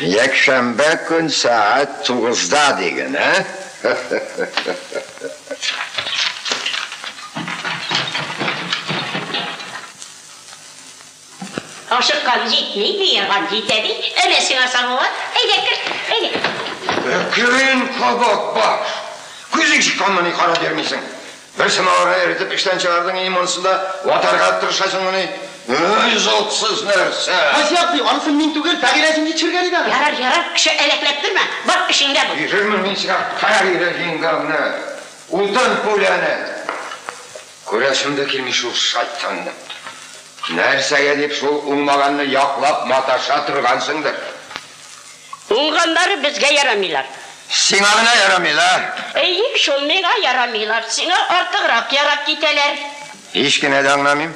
Якшәмбе көн сәгать 9-да диген, ә? Ашыккан җитми, боерган җитә ди. Әнә сиңа самовар. Әйдә, кер, әйдә. Өкерен кабак баш. Күзең чыкканмыни карап йөрмисең? Бер самоварны эретеп эштән чыгардың, инде монысын да ватарга тырышасыңмыни? Ой, затсыз нәрсә! Хаҗи абзый, анысын мин түгел, Фәгыйлә җиңги төшергән иде аны. Ярар, ярар, кеше әләкләп торма. Бар, эшеңдә бул. Бирермен мин сиңа Фәгыйлә җиңгәңне, утын пүләне. Күрәсем дә килми шул шайтанны. Нәрсәгә дип шул уңмаганны яклап маташа торгансыңдыр? Уңганнары безгә ярамыйлар. Сиңа гына ярамыйлар. Әйе, шул миңа ярамыйлар. Сиңа артыграк ярап китәләр. Һич кенә дә аңламыйм.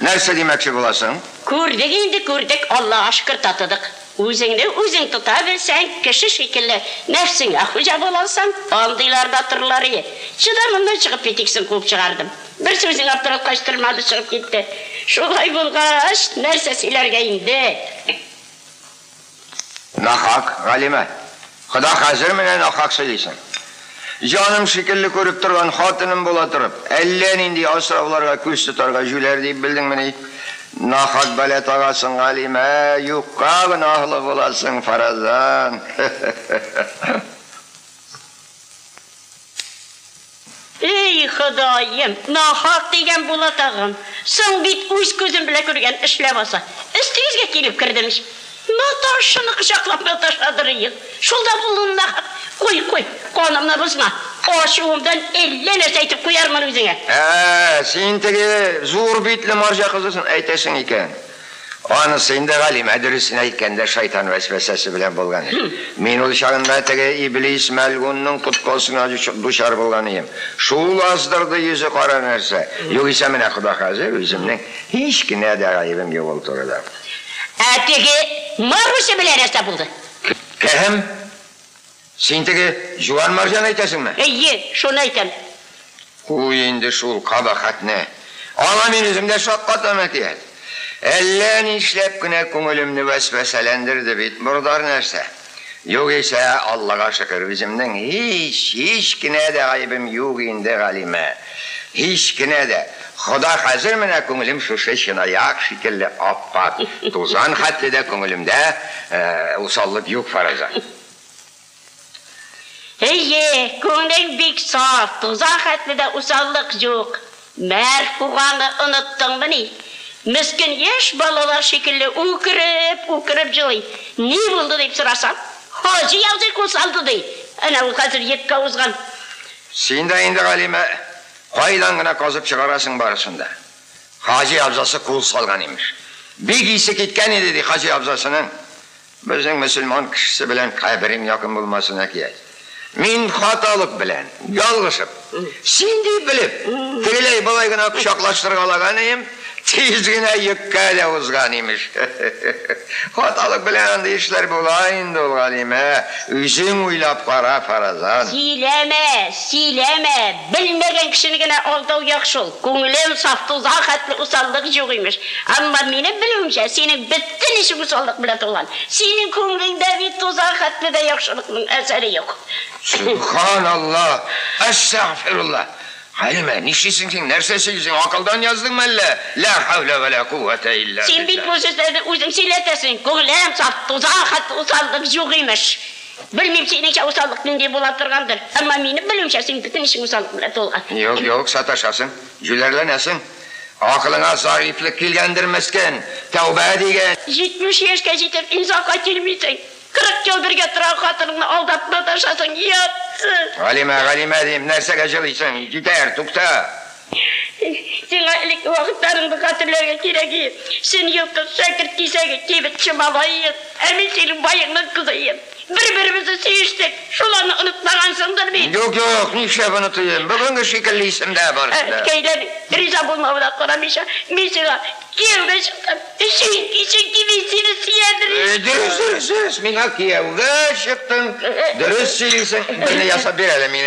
Нәрсә димәкче буласың? Күрдек инде, күрдек, Аллага шөкер татыдык. Үзеңне үзең тота белсәң, кеше шикелле нәфсеңә хуҗа була алсаң, андыйлар да торырлар ие. Чыдамымнан чыгып китиксен куып чыгардым. Бер сүзең аптыраткач тормады, чыгып китте. Шулай булгач, нәрсә сөйләргә инде? Нахак, Галимә. Хода хәзер менә нахак сөйлисең. Җаным шикелле күреп торган хатыным була торып, әллә нинди асрауларга күз тотарга җүләр дип белдеңмени? Нахак бәла тагасың, Галимә, юкка гөнаһлы буласың, фаразан. Эй, Ходаем, нахак дигән була тагын. Соң бит үз күзем белән күргән эш ләбаса. Өстегезгә килеп кердем ич. Наташаны кочаклап маташадыр ел. Шул да булды нахак. Куй, куй, канымны бозма. Ачуымдан әллә нәрсә әйтеп куярмын үзеңә. Ә, син теге зур битле марҗа кызысын әйтәсең икән. Анысы инде, Галимә, дөресен әйткәндә, шайтан вәсвәсәсе белән булган эш. Мин ул чагында теге иблис мәлгунның коткысына дучар булган идем. Шул аздырды йөзе кара нәрсә. Югыйсә менә Хода хәзер үземнең һич кенә дә гаебем юк ул турыда. Ә теге Маруся белән нәрсә булды? Кем? Син теге җуан марҗаны әйтәсеңме? Әйе, шуны әйтәм. Куй инде шул кабахәтне. Аңа мин үзем дә шаккатам, әкият. Әллә нишләп кенә күңелемне вәсвәсәләндерде бит мордар нәрсә. Югыйсә, Аллага шөкер, үземнең һич, һич кенә дә гаебем юк инде, Галимә. Һич кенә дә. Хода хәзер менә күңелем шушы чынаяк шикелле ап-ак. Тузан хәтле дә күңелемдә усаллык юк, фараза. Әйе, күңелең бик саф, тузан хәтле дә усаллык юк. Мәрфуганы оныттыңмыни? Мескен яшь балалар шикелле үкереп, үкереп җылый. Ни булды дип сорасам, Хаҗи абзый кул салды ди. Әнә ул хәзер йөккә узган. Син дә инде, Галимә, кайдан гына казып чыгарасың барысын да. Хаҗи абзасы кул салган имеш. Бик исе киткән иде ди Хаҗи абзасының. Безнең мөселман кешесе белән каберең якын булмасын, әкият. Мин хаталык белән, ялгышып, син дип белеп, тегеләй болай гына кочаклаштыргалаган идем, тиз генә йөккә дә узган имеш. Хаталык белән андый эшләр була инде ул, Галимә. Үзең уйлап кара, фаразан. Сөйләмә, сөйләмә. Белмәгән кешене генә алдау яхшы ул. Күңелем саф, тузан хәтле усаллык юк имеш. Әмма минем белүемчә, синең бөтен эшең усаллык белән тулган. Синең күңелеңдә бит тузан хәтле дә яхшылыкның әсәре юк. Субханалла, әстәгъфирулла. Галимә, нишлисең син? Нәрсә сөйлисең? Акылдан яздыңмы әллә? Ла хәүлә вә ла куввәтә илля Син бит билләһ. бу сүзләрне үзең сөйләтәсең. Күңелем саф, тузан хәтле усаллык юк имеш. Белмим, синеңчә усаллык нинди була торгандыр. Әмма минем белүемчә, синең бөтен эшең усаллык белән тулган. Юк, юк, саташасың, җүләрләнәсең. Акылыңа зәгыйфьлек килгәндер, мескен. Тәүбә диген. 70 яшькә җитеп инсафка килмисең. 40 ел бергә торган хатыныңны алдап маташасың, ятсыз. Галимә, Галимә дим, нәрсәгә җылыйсың? Җитәр, тукта. Сиңа элекке вакытларыңны хәтерләргә кирәк иде. Син елкы шәкерт кисәге, кибетче малай идең. Ә мин синең баеңның кызы идем. Бер-беребезне сөештек. Шуларны онытмагансыңдыр бит. Юк, юк, нишләп онытыйм? Бүгенге шикелле исемдә барысы да. Әткәйләр риза булмавына карамыйча, мин сиңа кияүгә чыктым. Чөнки, чөнки мин сине сөядер идем. Дөрес, дөрес, дөрес. Миңа кияүгә чыктың. Дөрес сөйлисең. Берне ясап бир әле минем.